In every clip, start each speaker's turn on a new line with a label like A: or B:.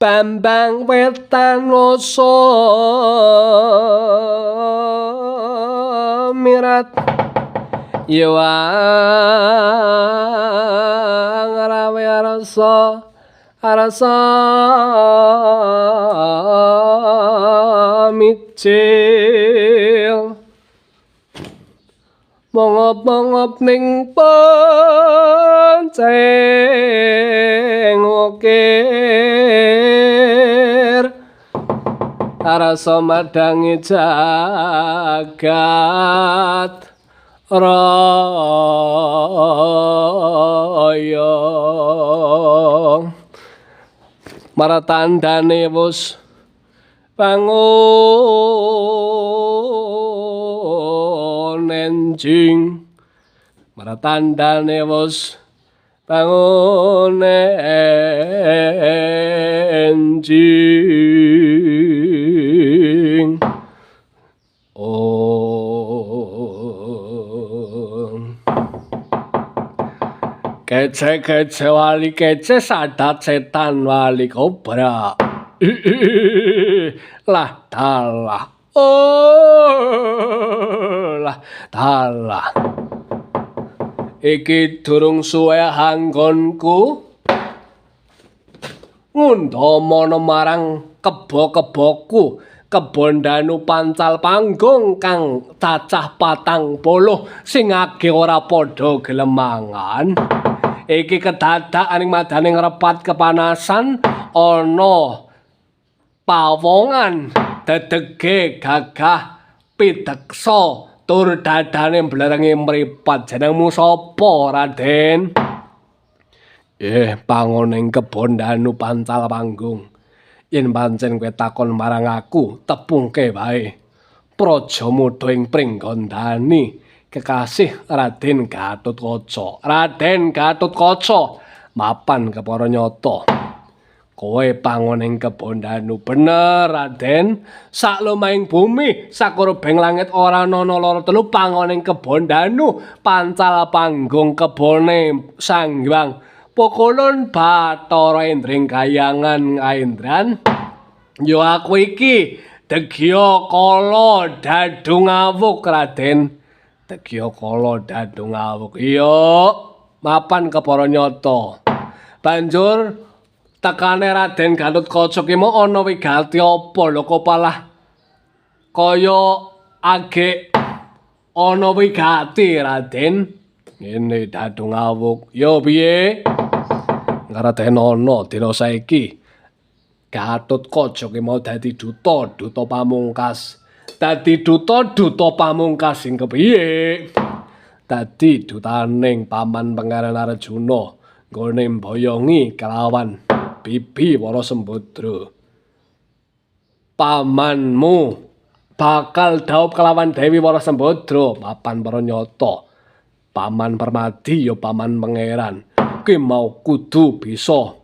A: Bambang Wetan Rasa Mirat Yewang rawe rasa rasa micil mongop-mongop ning panceng ukir rasa madangi jagat raya maratandane wus bangun enjing maratandane wus bangun enjing. Om kece-kece wali kece sadat setan wali kobra. Lah dalah. Oh lah dalah. Iki durung suwe anggonku ngundhamana marang kebo-keboku Kebon Danu Pancal Panggung kang cacah 40 sing age ora padha gelem mangan. Iki kedadak aning madane ngrepat kepanasan ana pawongan dedege gagah pideksa tur dadane mblerengi mripat. Jenengmu sapa, Raden? Pangon ing Kebon Danu Pancal Panggung. Yen pancen kowe takon marang aku, tepungke wae. Praja Muda ing Pringgondani, kekasih Raden Gatotkaca. Raden Gatotkaca mapan kepara nyata. Kowe pangon ing Kebon Danu bener, Raden. Saklumahing bumi, sakurubeng langit ora ana loro telu pangon ing Kebon Danu, Pancal Panggung kebone Sang Hyang Pukulun Bathara Indring Kayangan Kaindran. Ya aku iki Degya Kala Dadung Awuk, Raden. Degya Kala Dadung Awuk. Iya, mapan kepara nyata. Banjur tekane Raden Gatotkaca ki mau ana wigati apa lho kok palah kaya agek ana wigati, Raden? Ngene Dadung Awuk. Ya piye? Raden ana dina saiki Gatotkaca ki mau dadi duta, duta pamungkas. Dadi duta, duta pamungkas sing kepiye? Dadi dutaning Paman Pangeran Arjuna nggone mboyongi kelawan Bibi Wara Sembadra. Pamanmu bakal dhaup kelawan Dewi Wara Sembadra, papan para nyata. Paman Permadi ya Paman Pangeran. Ki mau kudu bisa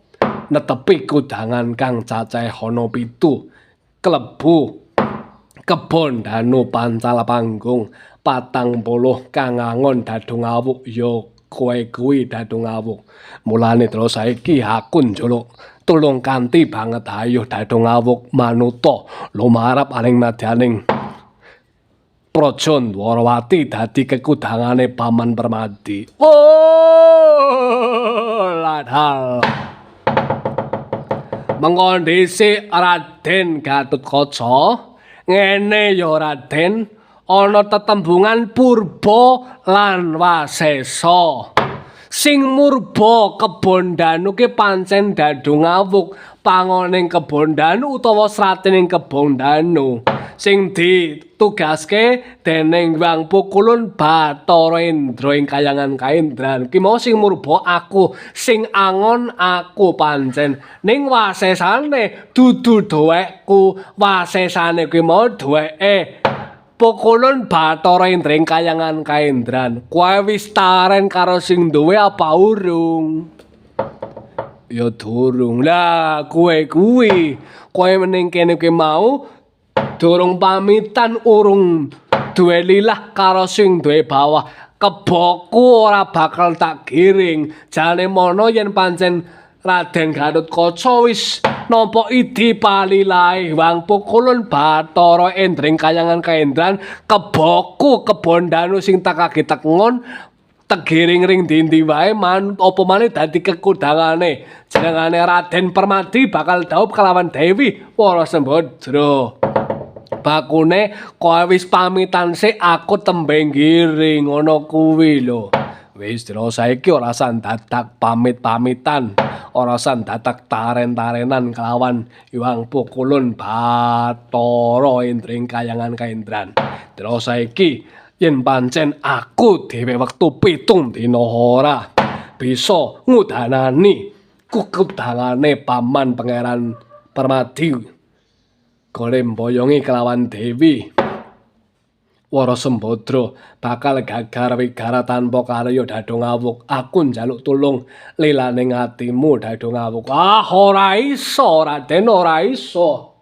A: netepi kudangan kang cacahe ana 7 klebu Kebon Danu Pancal Panggung 40 kang angon Dadung Awuk ya kowe kuwi Dadung Awuk. Mulane terus saiki aku njaluk tulung kanthi banget ayo Dadung Awuk manuta lumarap aning madyaning Praja Dwarawati dadi kekudangane Paman Permadi. Oh, ladal. Mengko dhisik Raden Gatotkaca, ngene ya Raden, ana tetembungan purba lan wasesa. Sing murba Kebon Danu ki pancen Dadung Awuk, pangoning Kebon Danu utawa sratining Kebon Danu. Sing ditugaske dening Hyang Pukulun Bathara Indra ing Kayangan Kaindran. Ki mau sing murba aku, sing angon aku pancen. Ning wasesane dudu dhewekku, wasesane kuwi mau dheweke Pukulun Bathara Indra ing Kayangan Kaindran. Kowe wis taren karo sing duwe apa urung? Ya durung. Lah kowe kuwi, kowe ning kene kuwi mau durung pamitan, urung duwe lilah karo sing duwe bawah. Keboku ora bakal tak giring. Jane mono yen pancen Raden Gatotkaca wis Nampa idi palilahe Hyang Pukulun Bathara Endring Kayangan Kaendran keboku kebondanu sing tak kagetekngon tegiring ring ndi-ndi wae man apa maneh dadi kekudangane jenengane Raden Permadi bakal dhaup kelawan Dewi Wara Sembadra. Bakune kowe wis pamitan sik aku tembe ngiring ngono kuwi lho. Wis dina saiki ora usah dadak pamit-pamitan, ora usah dadak taren-tarenan kelawan Hyang Pukulun Bathara Endring Kayangan Kaendran. Dina saiki yen pancen aku dhewe wektu 7 dina ora bisa ngudanani kukudangane paman Pangeran Permadi gone mboyongi kelawan Dewi Wara Sembadra bakal gagar wigara tanpa karya Dadung Awuk. Aku njaluk tulung lilaning atimu Dadung Awuk. Ah ora iso Raden, ora iso.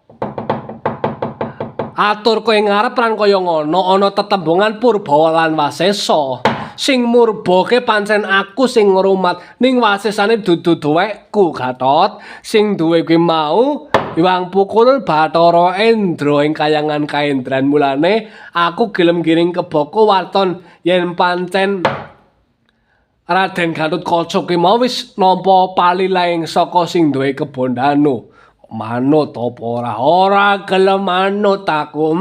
A: Atur kowe ngarep lan kaya ngono ana tetembungan Purba lan Wasesa. Sing murbake pancen aku sing ngrumat ning wasesane dudu duwekku Gatot. Sing duwe kuwi mau Hyang Pukulun Bathara Endra ing Kayangan Kaendran. Mulane aku gelem giring keboku waton yen pancen Raden Gatotkaca kuwi mau wis nampa palilaing saka sing duwe kebondanu. Manut apa ora? Ora gelem manut aku.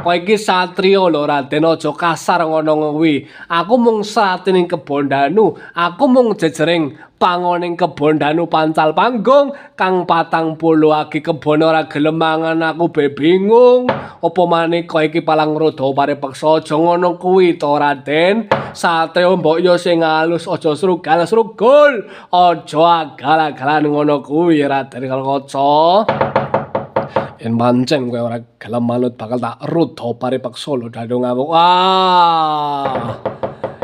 A: Kowe iki satriya lho Raden, aja kasar ngono kuwi. Aku mung sratining kebondanu, aku mung jejering pangoning kebondanu pancal panggung kang 40 agi kebon ora gelem mangan aku be bingung. Apa maneh kowe iki palang roda paripeksa, aja ngono kuwi to Raden. Satriya mbok yo sing alus, aja srugal-srugul, aja agal-agalan ngono kuwi Raden Kaca. Yen pancen kowe ora gelem manut bakal tak rudha paripeksa lho Dadung Awuk. Wah.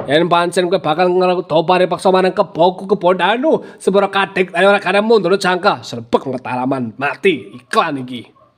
A: Yen pancen kowe bakal ngrudha paripeksa marang keboku kebondanu, sepura kadek ayo ora kana mundur jangka, srebek Mataraman mati iklan iki.